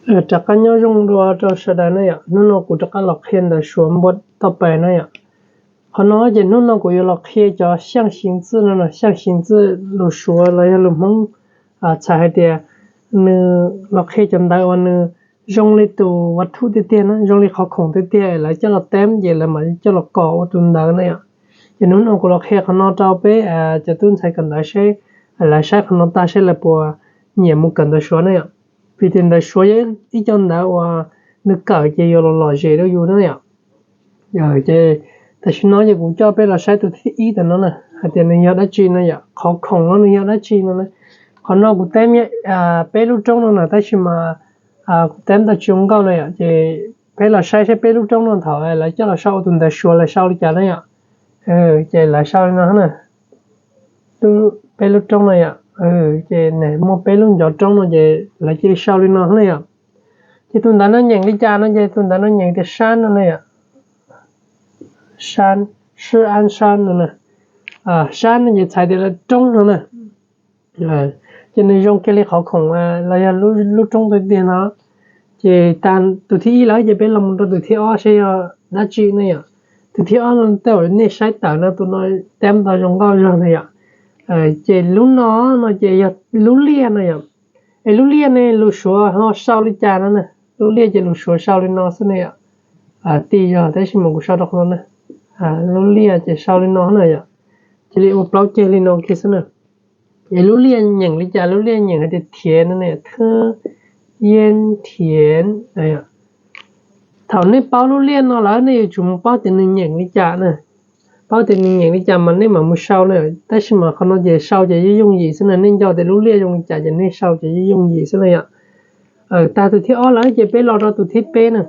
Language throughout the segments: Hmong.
Rov qab nyob zoo dua rau sawv daws na yom. Hnub no kuv rov qab los qhia ntawv Suav npua toj pes na yom. Qhov no ces hnub no kuv yuav los qhia cov xyaaj xiv txwj no, xyaaj xiv txwj lus Suav los yog lus Hmoob txhais hais tias nws los qhia cov ntawv uas nws zoo li tus vaj thuj tiag tiag na, zoo li qhov khoom tiag tiag lawv coj los teeb ces lawv mam coj los kos ua tus ntawv na yom. Ces hnub no kuv los qhia qhov no rau peb cov tub ntxhais kawm ntawv seb lawv saib qhov no tag seb lawv puas nyiam mus kawm ntawv Suav na yom. Vim tias ntawv Suav yog ib co ntawv uas nws kawm ces yuav los lom zem rau yus na yom. Ces tam sim no ces kuv coj peb los saib tus thib ib tam no na, hais tias nws yog dab tsi no yom. Qhov khoom no nws yog dab tsi no na. Qhov no kuv teeb peb lub roob no na, tab sis mas kuv teeb tau tsis zoo nkauj na yom. Ces peb los saib saib peb lub roob no thaum lawv coj los sau ua tus ntawv Suav lawv sau li cas na yom. Ces lawv sau li no na. Peb lub roob no yom, ces muaj peb lub ncov roob no ces lawv cia li sau li no na yom. Ces tus ntawv no nyeem li cas no ces tus ntawv no nyeem tias sab no na yom. Sab, sab, sab no na. Sab no ces txhais tias lawv roob no na. Ces nws zoo kiag li qhov khoom los yog lub roob tiag tiag no. Ces tag tus thib ib lawm ces peb los mus rau tus thib ob seb yog dab tsi ne yom. Tus thib ob no tej uas nej saib tawm no tus no teeb tau zoo nkauj zog na yom. Ces lub no no ces yog lub liaj no yom. Es lub liaj ne lus Suav ho sau li cas no na? Lub liaj ces lus Suav sau li no xwb ne yom. Tij yog tab sis mas kuv sau rau qhov no na. Lub liaj ces sau li no na yom. Cia li ua plaub ceg li no kiag xwb na. Es lub liaj nyeem li cas? Lub liaj nyeem hais tias thiav no ne, thwj yeej thiav. Thaum nej paub lub liaj no lawm nej yuav tsum mus paub tias nws nyeem li cas na. Paub tias nws nyeem li cas mas nej mam mus sau na. Tab sis mas qhov no ces sau ces yooj yooj yim xwb na, nej nco tias lub liaj zoo li cas ces nej sau ces yooj yooj yim xwb na yom. Tag tus thib ob lawm ces peb los rau tus thib peb na.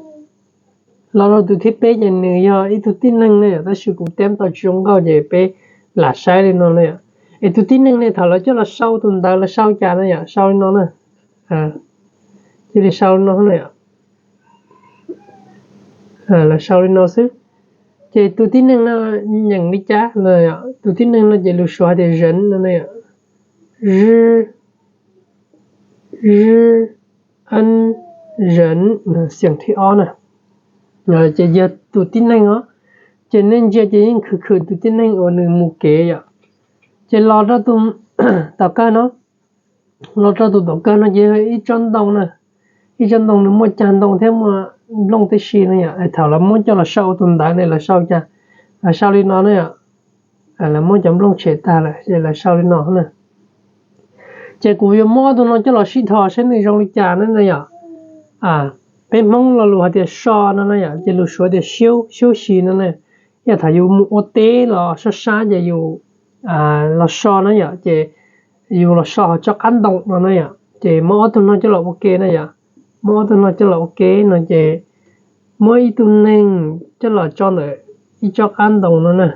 Los rau tus thib peb ces nws yog ib tug tib neeg ne yom, tab sis kuv teeb tau tsis zoo nkauj ces peb lam saib li no ne yom. Es tus tib neeg ne thaum lawv coj los sau tus ntawv lawv sau cas na yom, sau li no na. Cia li sau li no na yom. Lawv sau li no xwb. Ces tus tib neeg no nyeem li cas? Tus tib neeg no ces lus Suav hais tias zeev no ne yom. Z, z, n, zeev, xiam thib ob na. Ces yog tus tib neeg os. Ces nej ntsia ces yeej khwv khwm tus tib neeg uas nws mus kev yom. Ces los rau tus tom kawg no, los rau tus tom kawg no ces yog ib tsob ntoo na. Ib tsob ntoo nws muaj cag ntoo thiab muaj nplooj tib si no yom. Thaum lawv muab coj los sau ua tus ntawv ne lawv sau cas? Lawv sau li no na yom. Lawv muab cov nplooj tshem tag lawm ces lawv sau li no na. Ces kuv yuav muab ob tug no coj los sib dhos saib nws zoo li cas na yom. Peb Hmoob lo lus hais tias so no na yom, ces lus Suav tias xyub, xyub xis no na. Yog thaum yus mus ua teb los sab sab ces yus los so na yom, ces yus los so hauv tsob qab ntoo no na yom. Ces muab ob tug no coj los ua ke na yom. Muab ob tug no coj los ua ke no ces muab ib tug neeg coj los tso ntawm ib tsob qab ntoo no na.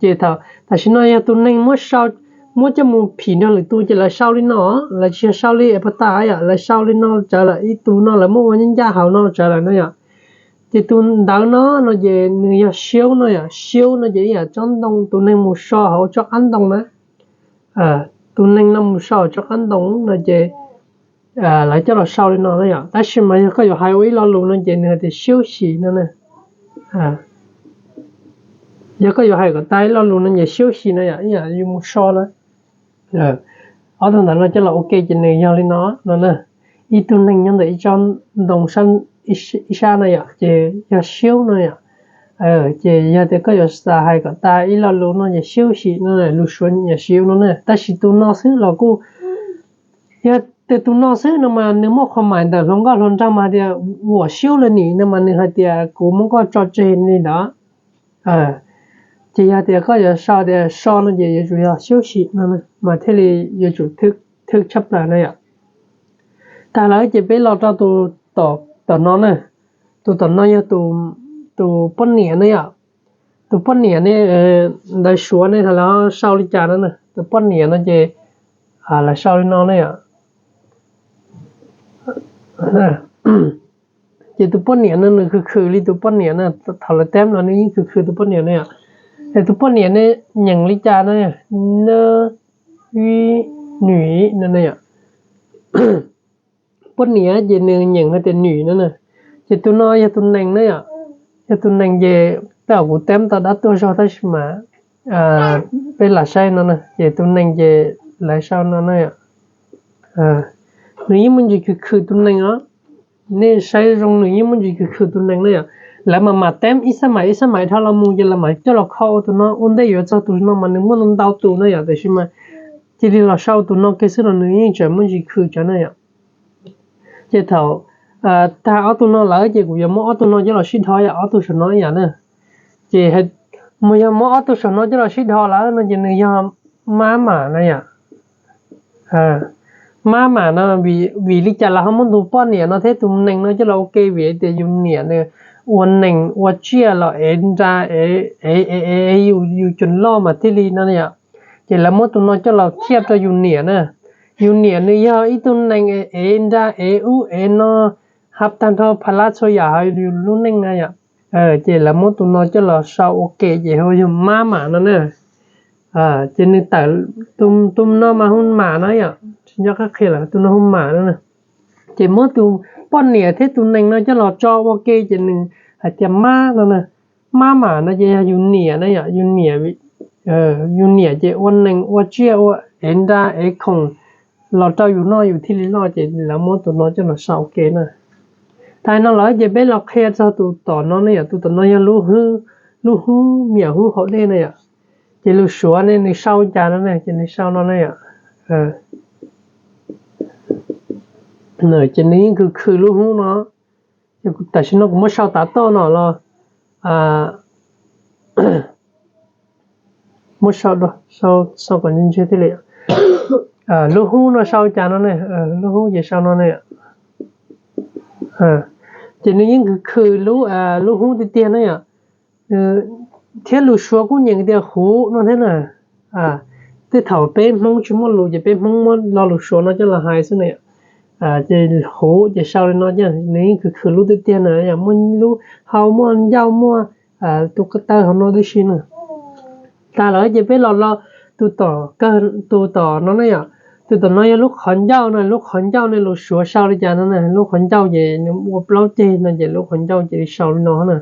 Ces tam sim no yog tus neeg muab coj mus phim nrog lwm tus ces lawv sau li no, lawv tsis yog sau li avatar yom, lawv sau li no tsawv lawm, ib tug no lawv muab ua ncaj hauv no tsawv lawm na yom. Ces tus ntawv no no ces nws yog xyub no yom, xyub no ces ib yam tsob ntoo tus neeg mus so hauv tsob qab ntoo na. Tus neeg no mus so hauv tsob qab ntoo no ces lawv coj los sau li no na yom. Tab sis mas yog koj yuav hais ua ib lo lus no ces nws hais tias xyub xis no na. Yog koj yuav hais kom tag ib lo lus no ces xyub xis no yom, ib yam yus mus so na. Ob tug ntawv no coj los ua ke ces nws yog li no no na. Ib tug neeg nyob ntawm ib tsob ntoo ib sab no yom, ces yog xyub no yom. Ces yog tias koj yuav xav hais kom tag ib lo lus no ces xyub xis no, lus Suav yam xyub no na. Tab sis tus no xwb los kuj, yog tias tus no xwb no mas nws muaj qhov maim ntawm hluas nkauj hluas nraug mas hais tias vuam xyub lawm nim no mas nws hais tias kuv muab koj tso tseg li ntawd. Ces yog tias koj yuav sau tias so no ces yuav tsum yog xyub xis no mas thiaj li yuav tsum thwj tshaj plaws na yom. Tag lawm ces peb los rau tus tom no na. Tus tom no yog tus poj niam na yom. Tus poj niam ne, ntawv Suav ne thaum lawv sau li cas no na, tus poj niam no ces lawv sau li no na yom. Ces tus poj niam no nws khwv khwm li tus poj niam na, thaum lawv teb los nws yeej khwv khwm tus poj niam na yom. Es tus poj niam ne nyeem li cas no, n, i, nws no na yom. poj niam ces nws nyeem hais tias nws no na. Ces tus no yog tus nees na yom, yog tus nees ces tej zaum kuv teb tau dab tuaj zog tab sis mas peb lam saib no na, ces tus nees ces lawv sau no na yom. Nws yeej muaj ntsis khwm khwm tus nees os. Nej saib zoo nws yeej muaj ntsis khwm khwm tus nees na yom. Lawv mam mam teb ib sab mais ib sab mais dhau los mus ces lawv mam coj los kho ua tus no, ua ntej yuav txog tus no mas nws muaj ntau ntau tus na yom, tiam sis mas cia li los sau tus no kiag xwb los nws yeej tseem muaj ntsis khwm cov na yom. Ces thaum tag ob tug no lawm ces kuv yuav muab ob tug no coj los sib dhos yom, ob tug saum no ib yam na. Ces mus yog muab ob tug saum no coj los sib dhos lawm no ces nws yog mab mam na yom. Mab mam no, vim li cas lawv ho muab tus poj niam no thiab tus nees no coj los ua ke? Vim tias yus niam nws ua nees ua tsiaj los ev nra, ev, ev, ev yus cov loj mas thiaj li no yom. Ces lawv muab tus no coj los thiaj rau yus niam na. Yus niam nws yog ib tug nees ev nra ev ub ev no, hab tag nrho pha lab txhua yam hauv yus lub neej na yom. Ces lawv muab tus no coj los sau ua ke ces hu yog mab mam no na. Ces nws tawm, tus no mas hu mam no yom, tsis nco qab qhia lawm, tus no hu mam no na. Ces muab tus poj niam thiab tus nees no coj los tso ua ke ces nws hais tias mab no na. Mab mam no ces yog yus niam na yom, yus niam, yus niam ces ua nees ua tsiaj ua ev nra ev khoom los rau yus noj yus thiaj li loj, ces lawv muab tus no coj los sau ua ke na. Tag no lawm ces peb los qhia txog tus tom no ne yom, tus tom no yog lub hub, miam hub haus dej na yom. Ces lus Suav ne nws sau cas no ne, ces nws sau no ne yom. Ces nws yeej khwv khwv lub hub no. Tam sim no kuv muab sau tav toj no los, muab sau, sau kom ntse thiaj li. Lub hub no sau cas no ne, lub hub ces sau no ne. Ces nws yeej khwv khwv lub, lub hub tiag tiag na yom. Thiab lus Suav kuj nyeem tias huv no thiab na. Tej thaum peb Hmoob tsis muaj lus ces peb Hmoob muab lo lus Suav no coj los hais xwb na yom. Ces huv ces sau li no, nws yeej khwv khwv lub tiag tiag na yom, muaj lub hau muaj ncauj muaj tus ko taw hauv no tib si na. Tag lawm ces peb los lo tus tom no na yom. Tus tom no yog lub qhov ncauj na, lub qhov ncauj ne lus Suav sau li cas no na, lub qhov ncauj ces nws ua plaub ceg no ces lub qhov ncauj ces sau li no na.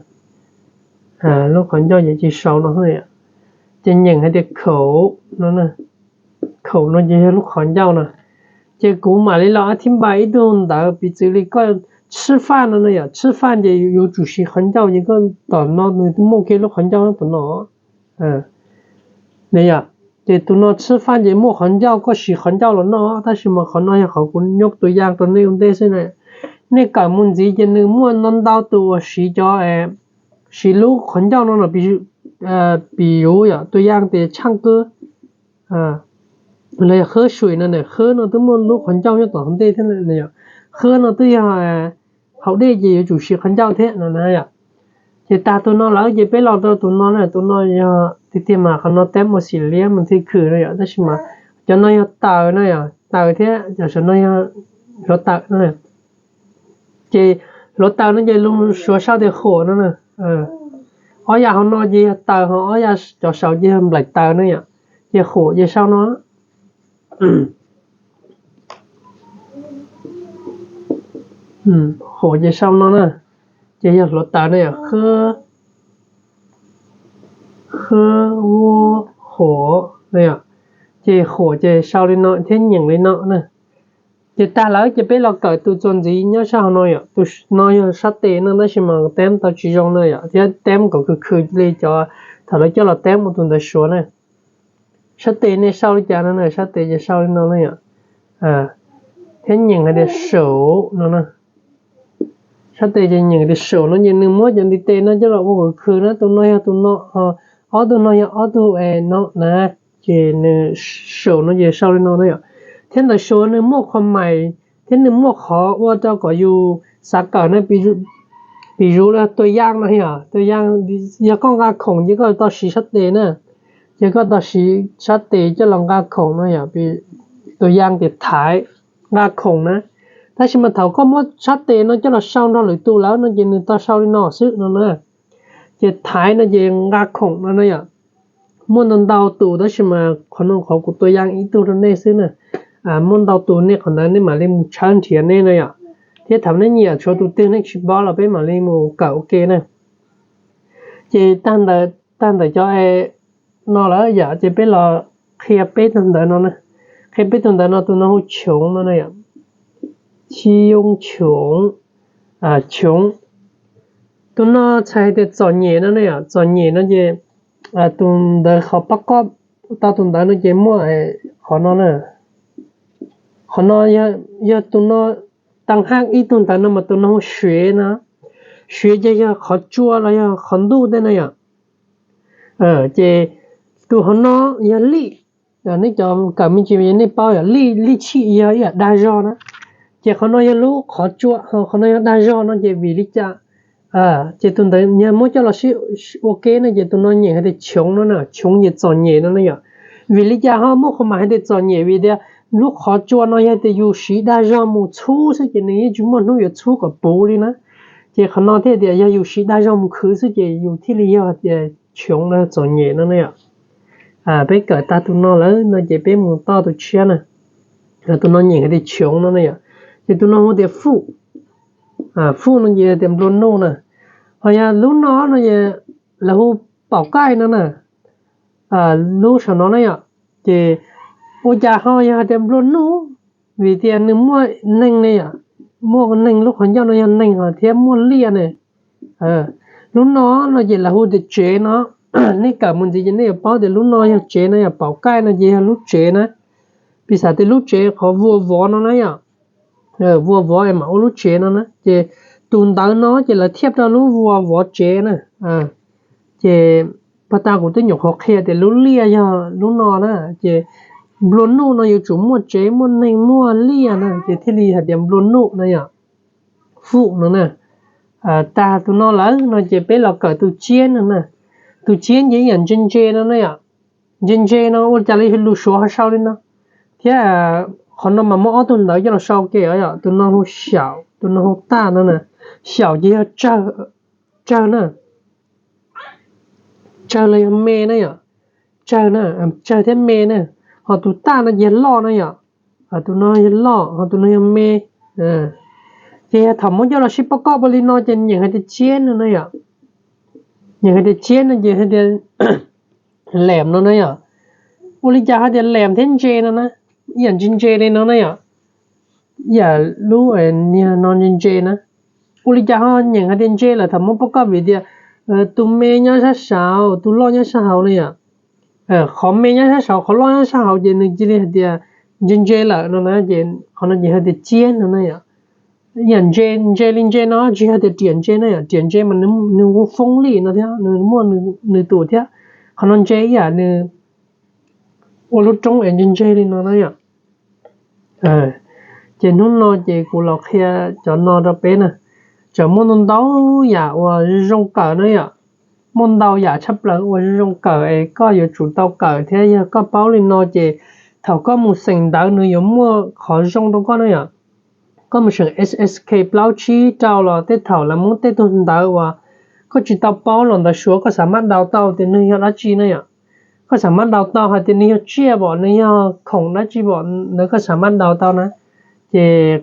Lub qhov ncauj ces sau no, ces nyeem hais tias khaum no, khaum no ces yog lub qhov ncauj no. Ces kuv mam li los a thib npa ib tug ntawd piv txwv li koj tshib faj no na yom, tshib faj ces yuav tsum siv qhov ncauj ces koj tom no nws muaj kiag lub qhov ncauj tom no. Yom, ces tus no tshib faj ces muaj qhov ncauj, koj siv qhov ncauj los noj, tab sis mas qhov no yog qhov kuv nyob tus yaj rau nej ua ntej xwb na. Nej kawm mus ntxiv ces nws muaj ntau ntau tus uas siv cov, siv lub qhov ncauj no no, piv yuv yom, tus yaj tias tshaaj kub, los yog khawb suim no na, khawb no twb muaj lub qhov ncauj nyob tom hauv ntej thiab na yom. Khawb no twb yog haus dej ces yuav tsum siv qhov ncauj thiab no na yom. Ces tag tus no lawm ces peb los rau tus no na, tus no yog tiag tiag mas qhov no teb mus xim liab mus thiaj khwm no yom, tab sis mas cov no yog taws no yom, taws thiab cov saum no yog hluav taws no. Ces hluav taws no ces lus Suav sau tias khuam no na. Ob yam hauv no ces yog taws, ho ob yam cov saud ces yog nplaim taws na yom. Ces khuam ces sau no, khuam ces sau no na, ces yog hluav taws na yom, khawb, khawb, vuab, khuam na yom. Ces khuam ces sau li no thiab nyeem li no na. Ces tag lawm ces peb los kawm tus txuas ntxiv nyob sab hauv no yom, tus no yog sab tes no tab sis mas teb tau tsis zoo na yom, thiab teb kom khwv khwv li cov thaum lawv coj los teb mus tus ntawd Suav na. Sab tes nej sau li cas no na, sab tes ces sau li no na yom, thiab nyeem hais tias saum no na. Sab tes ces nyeem tias saum no ces nws muab cov ntiv tes no coj los ua khwv khwv na, tus no yog tus no, ob tug no yog ob tug no na. Ces nws saum no ces sau li no na yom. Thiab ntawm Suav nws muaj qhov mais thiab nws muaj qhov ua rau kom yus xav kawm na, piv zuv li tua yaj no yom, tua yaj, yog koj nqa khoom ces koj tau siv sab tes na, ces koj tau siv sab tes coj los nqa khoom no yom, tua yaj tias thaiv, nqa khoom na. Tab sis mas thaum koj muab sab tes no coj los sau nrog lwm tus lawm no ces nws tau sau li no xwb no na. Ces thaiv no ces nqa khoom no na yom. Muaj ntau ntau tus tab sis mas qhov no qhov kuv tua yaj ib tug rau nej xwb na. Muaj ntau tus nej qhov ntawd nej mam li mus tshawb nrhiav nej na yom. Thiab thaum nej nyiam tshuav tus twg nej tsis paub los peb mam li mus kawm ua ke na. Ces tag ntawm cov no lawm yom, ces peb los qhia peb tug ntawv no na. Qhia peb tug ntawv no, tus no hu choov no na yom. Choov, choov. Tus no txhais hais tias txom nyem no na yom. Txom nyem no ces tus ntawv qhov pab koj tau tus ntawv no ces muaj qhov no na. Qhov no yog tus no tag haj ib tug ntawv no mas tus no hu siav no. Siav ces yog qhov tsua los yog qhov ntuj tej no yom. Ces tus qhov no yog lij. Nej cov kawm me ntsis nej paub yom, lij, lij chij yog ib yam dag zog na. Ces qhov no yog lub qhov tsua, qhov no yog dag zog no ces vim li cas? Ces tus ntawv yog muab coj los sib ua ke no ces tus no nyeem hais tias choov no na, choov ces txom nyem no na yom. Vim li cas ho muaj qhov mam hais tias txom nyem? Vim tias lub qhov tsua no yog tias yus siv dag zog mus txhub xwb ces nws yeej tsis muaj hnub yuav txhub kom puv li na. Ces qhov no thiaj tias yog yus siv dag zog mus khwv xwb ces yus thiaj li yog tias choov no, txom nyem no na yom. Peb kawm tag tus no lawm no ces peb mus toj tus tshiab na. Tus no nyeem hais tias choov no na yom. Ces tus no hu tias fuj. Fuj no ces tias nplua nuj na. Ho yog lub no no ces lawv hu paum kaij no na. Lub saum no na yom. Ces ua cas ho yog hais tias nplua nuj? Vim tias nws muaj neeg ne yom, muaj neeg, lub qhov ncauj no yog neeg thiab muaj liaj ne. Lub no no ces lawv hu tias tsev no. Nej kawm mus ntxiv ces nej yuav paub tias lub no yog tsev no yom, paum kaij no ces yog lub tsev na. Piv xam tias lub tsev qhov vuas vov no na yom, vuas vov es mam ua lub tsev no na. Ces tus ntawv no ces lawv thiaj rau lub vuas vov tsev na. Ces pag tas kuv twb nyuam qhuav qhia tias lub liaj yog lub no na. Ces nplua nuj no yuav tsum muaj tsev, muaj neeg, muaj liaj na ces thiaj li hais tias nplua nuj no yom. Fuj no na. Tag tus no lawm no ces peb los kawm tus ciab no na. Tus ciab ces ib yam ntse ntse no na yom. Ntse ntse no ua cas li lus Suav ho sau li no. Thiab qhov no mas muaj ob tug ntawv coj los sau ke os yom, tus no hu xyaum, tus no hu taj no na. Xyaum ces yog tsawg na. Tsawg los yog me na yom. Tsawg na, tsawg thiab me na. Ho tus taj no ces yog loj na yom. Tus no yog loj, ho tus no yog me. Ces yog thaum muab coj los sib pauj koj ua li no ces nyeem hais tias ciab no na yom. Nyeem hais tias ciab no ces hais tias leem no na yom. Ua li cas hais tias leem thiab ntse no na, ib yam ntse ntse li no na yom. Ib yam lub niag no ntse ntse na. Ua li cas ho nyeem hais tias ntse lawm thaum muab pauj koj? Vim tias tus me nyob sab saud, tus loj nyob sab hauv na yom. Qhov me nyob sab saud, qhov loj nyob sab hauv ces nws cia li hais tias ntse ntse lawm no na, ces qhov no ces hais tias ciab no na yom. Ib yam ntse, ntse li ntse no tsis yog tias riam ntse na yom, riam ntse mas nws hu foob li no thiab, nws muaj nws tus thiab. Qhov no ntse ib yam nws ua lub roob es ntse ntse li no na yom. Ces hnub no ces kuv los qhia cov no rau peb na. Tseem muaj ntau ntau yam uas zoo kawm na yom. Muaj ntau yam tshaj plaws uas zoo kawm es koj yuav tsum tau kawm thiab yog koj paub li no ces thaum koj mus xeem ntawv nws yuav muaj qhov zoo rau koj na yom. Koj mus seem S S K plaub tsib rau los tej thaum lawv muab tej tug ntawv uas koj tsis tau paub los ntawv Suav koj xam maj daus tau tias nws yog dab tsi na yom. Koj xam maj daus tau hais tias nws yog tsiaj pom, nws yog khoom dab tsi pom, ntawd koj xam maj daus tau na. Ces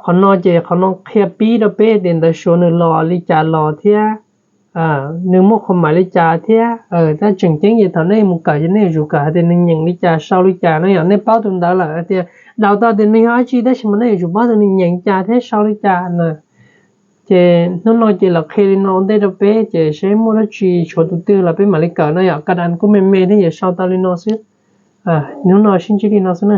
qhov no ces qhov no qhia pib rau peb tias ntawv Suav nws los li cas los thiab nws muaj qhov mam li cas thiab. Tab tseem ceeb ces thaum nej mus kawm ces nej yuav tsum kawm hais tias nws nyeem li cas sau li cas na yom. Nej paub tus ntawv lawm hais tias daus tau tias nws yog dab tsi tab sis mas nej yuav tsum paub tias nws nyeem li cas thiab sau li cas na. Ces hnub no ces los qhia li no ua ntej rau peb ces seb muaj dab tsi tshuav tus twg los peb mam li kawm na yom. Kaj dam kuj me me thiab ces sau tau li no xwb. Hnub no sib ntsib li no xwb na.